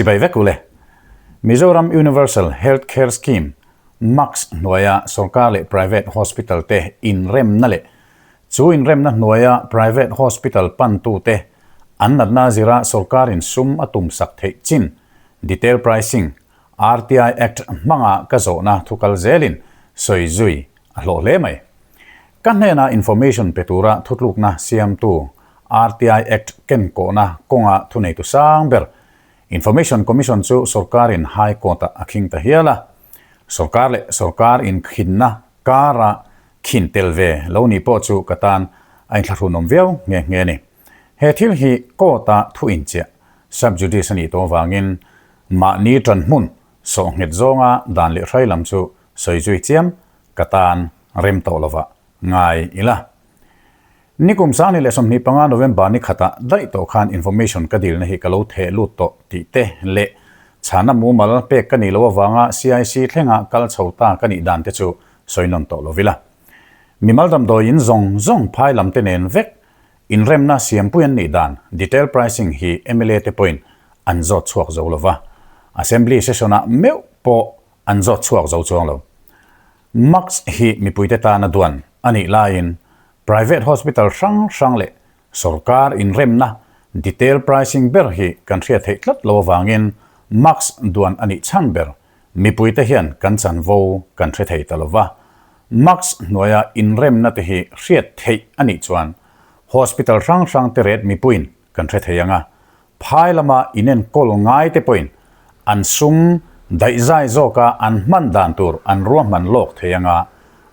Chibai vek ule. Mizoram Universal Health Care Scheme, MACS, hnuaia sorkar leh private hospital te inremna leh chu inremna hnuaia private hospital pantute an natna zira sorkarin sum a tumsak theih chin detail pricing, RTI Act hmanga ka zawhna thu kal zelin sawi zui a hlawh hle mai. Ka hnena information pe tura thutlukna siamtu RTI Act kenkawhna kawnga thuneitu sang ber Information Commission chu sorkarin High Court-ah a khing ta hial a. Sorkar leh sorkar inkhinna kara khin tel ve lo ni pawh chu ka tan a inthlahrunawm viau nghe nghe a ni. He thil hi court-a thu inchiah, sub judice, a nih tawh avangin mahni ṭan hmun sawhnghet zawnga dan leh hrai lam chu sawi zui chiam ka tan rem tawh lovah ngai ila. Nikum 2025 November ni khatah daih tawh khan information ka dilna hi ka lo theh lut tawh tih te leh chhana mumal pek ka nih loh avanga CIC thlenga kal chho ta ka nih dan te chu sawi nawn tawh lo ila. Mimal damdawiin zawng zawng phai lam te nen vek inremna siampui an nih dan detail pricing hi mla te pawhin an zawt chhuak zo lova, Assembly session-ah meuh pawh an zawt chhuak zo chuang lo. Max hi mipuite tana duan a nih laiin private hospital hrang hrang leh sorkar inremna detail pricing ber hi kan hriat theih tlat lo avangin Max duan a nih chhan ber mipuite hian kan chanvo kan hre thei ta lova. Max hnuaia inremna te hi hriat theih a nih chuan hospital hrang hrang te ret mipuiin kan hre thei ang a, Phai lama inenkawl ngai te pawhin an sum daihzai zawka an hman dan tur an ruahman lawk thei anga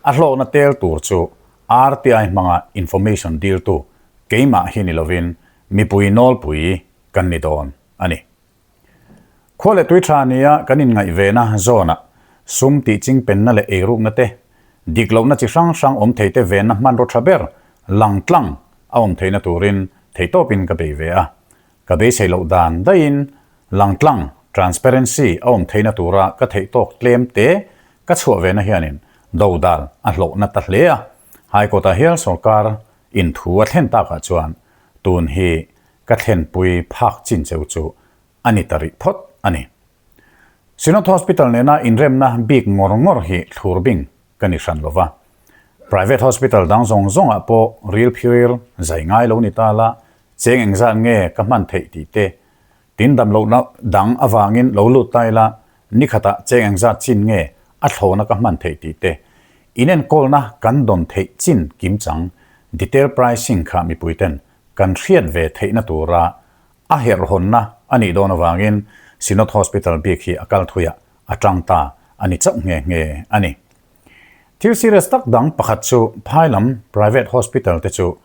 a hlawhna tel tur chu RTI hmanga information diltu keimah hi ni lovin mipui nawlpui kan ni dawn a ni. Khua leh tui tha nia kan inngaihvena zawnah sum tihchingpenna leh eirukna te, dik lohna chi hrang hrang awm thei te venna hmanraw tha ber langtlang a awm theihna turin theihtawpin ka bei ve a. Ka beisei loh dan daihin langtlang, transparency, a awm theihna tura ka theihtawk tlem te ka chhuah vena hianin dodal a hlawhna ta hle a. High Court-ah hial sorkar in thu a thlen takah chuan tun hi ka thlenpui phak chin cheu chu a ni ta rih phawt a ni. Synod Hospital nena inremna bik ngawr ngawr hi thlur bing ka ni hran lova. Private hospital dang zawng zawngah pawh ril phir zai ngai lo ni ta la, cheng engzat nge ka hman theih tih te, tin dam lohna dang avangin lo lut ta ila, nikhatah cheng engzat chin nge a thlawna ka hman theih tih te, inenkawlna kan dawn theih chin kimchang detail pricing kha mipuiten kan hriat ve theihna tura a herhawnna a nih dawn avangin Synod Hospital bik hi a kal thuiah a tang ta a ni chauh nghe nghe a ni. Thil serious tak dang pakhat chu phai lam private hospital te chu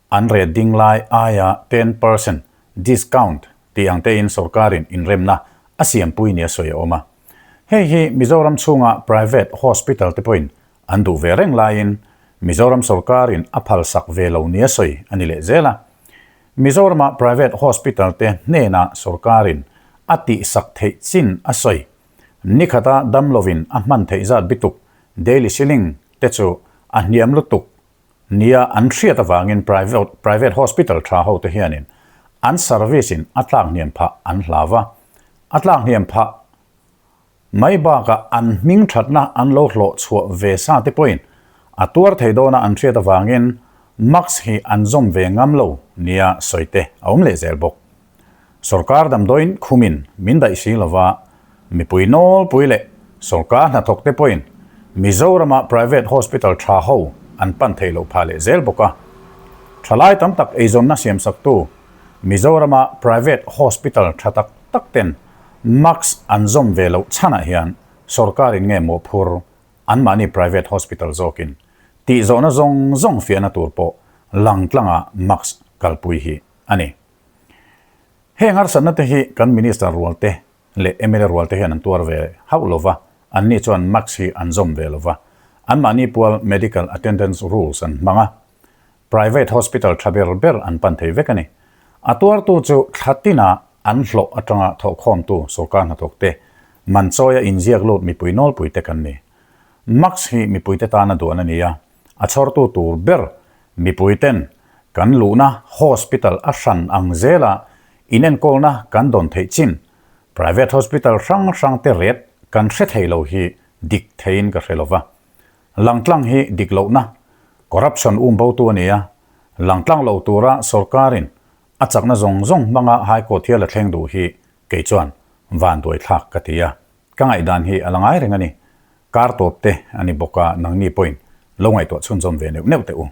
an ret ding lai aia 10% discount tih ang tein sorkarin inremna a siampui nia sawi a awm a. Hei hi Mizoram chhunga private hospital te pawhin an duh ve reng laiin Mizoram sorkarin a phalsak ve lo nia sawi a ni leh zel a. Mizorama private hospital te hnenah sorkarin a tihsak theih chin a sawi. Nikhata damlovin a hman theih zat bituk, daily ceiling, te chu a hniam lutuk nia an hriat avangin private hospital tha ho te hianin an service in a tlak hniam phah an hlau va. A tlak hniam phah Mai bakah an hming thatna an lo hlawh chhuah ve sa te pawhin a tuar thei dawna an hriat avangin mask hi an zawm ve ngam lo nia sawi te a awm leh zel bawk. Sorkar damdawiin khumin min daih si lova, mipui nawlpui leh sorkar hnathawk te pawhin Mizorama private hospital tha ho an pan thei loh phah leh zel bawk a. Thalai tam tak eizawnna siamsaktu Mizorama private hospital tha tak tak ten Mask an zawm ve loh chhanah hian sorkarin nge mawhphur anmahni private hospital zawkin tih zawhna zawng zawng fiahna tur pawh langtlanga mask kalpui hi a ni. Heng harsatna te hi kan minister rual te leh mla rual te hian an tuar ve hauh lova, anni chuan mask hi an zawm ve lova, anmahni pual medical attendance rules an hmang a, Private hospital tha ber ber an pan thei vek a ni. A tuartu chu thla tina an hlawh atanga thawhkhawmtu sorkar hnathawkte, man chawia inziak lut mipui nawlpuite kan ni. Max hi mipuite tana duan a ni a, a chhawrtu tur ber mipuiten kan luhna hospital a hran ang zela inenkawlna kan dawn theih chin. Private hospital hrang hrang te ret kan hre thei lo hi dik theiin ka hre lova. Langtlang hi dik lohna, corruption um botu a ni a, langtlang lo tura sorkarin a chakna zawng zawng hmanga High Court hial a thleng duh hi kei chuan vanduai thlak ka ti a, ka ngaihdan hi a la ngai reng a ni. Kar tawp te a ni bawk a, nangni pawhin lo ngaihtuah chhunzawm ve neuh neuh teh u.